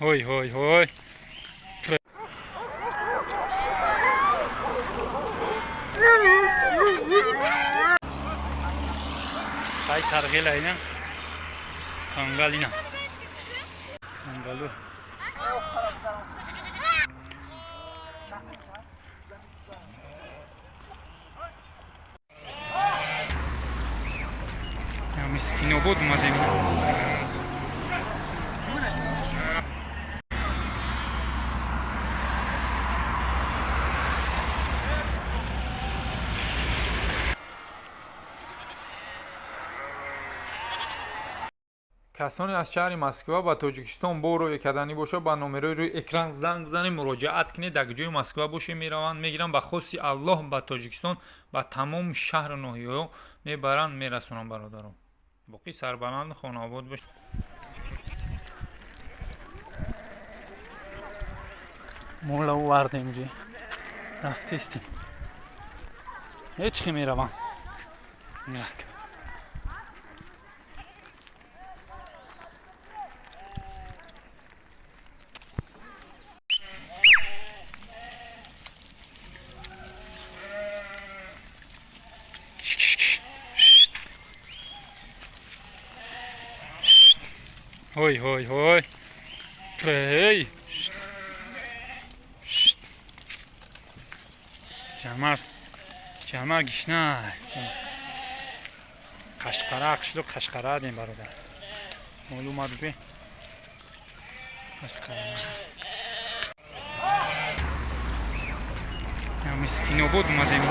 Ҳой, ҳой, ҳой. Ай, тарғила ина. Кангал ина. Кангалу. Мискинобод омадем. Касоне аз шаҳри Москва ба Тоҷикистон бор роя карданӣ бошад, ба номерои рӯи экран занг бизанед, муроҷиат кунед. Дар ҷои Москва боше, мераванд, мегиранд. Ба хости Аллоҳ, ба Тоҷикистон, ба тамоми шаҳру ноҳияҳо мебаранд, мерасонанд. Бародарон, боқӣ сарбаланд, хонаобод бош. Мола овардем, ҷи рафтистем, ҳеҷ ки меравам як. Ҳой, ҳой, ҳой. Эй, ҷамар, ҷамар гишна. Қашқара, қишлоқ Қашқара дем, бародар. Мол омад уже Қашқара, Мискинобод омадем.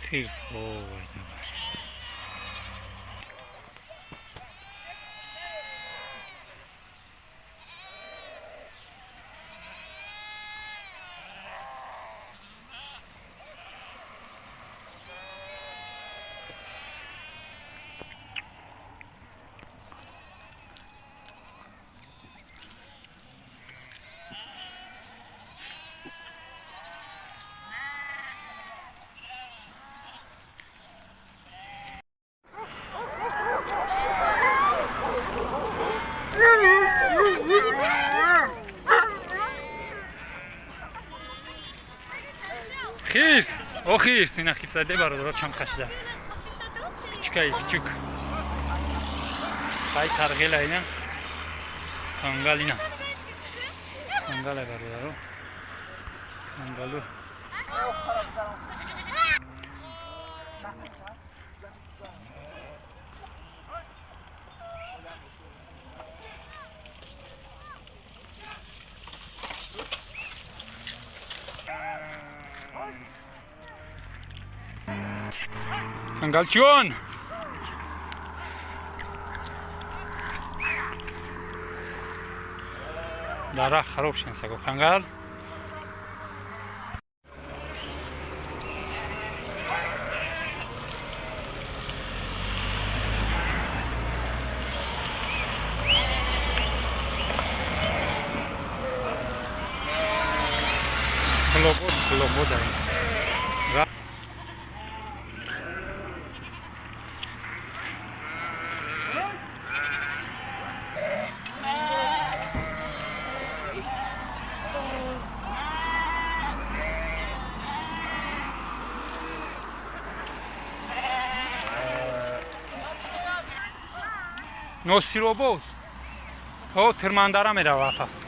Хирс. Ой, давай. Хирс, о хирс, ина хирсаде, бародаро, чанд хашда. Кучукай, кучук. Ай, тарғила ина. Кангал ина. Кангала, бародаро. Кангалу. Кангалчон! Дара хароб шен саго. Кангал. Кулобод, Кулобод. Носиробод. О, Тирмандара мерава, апа.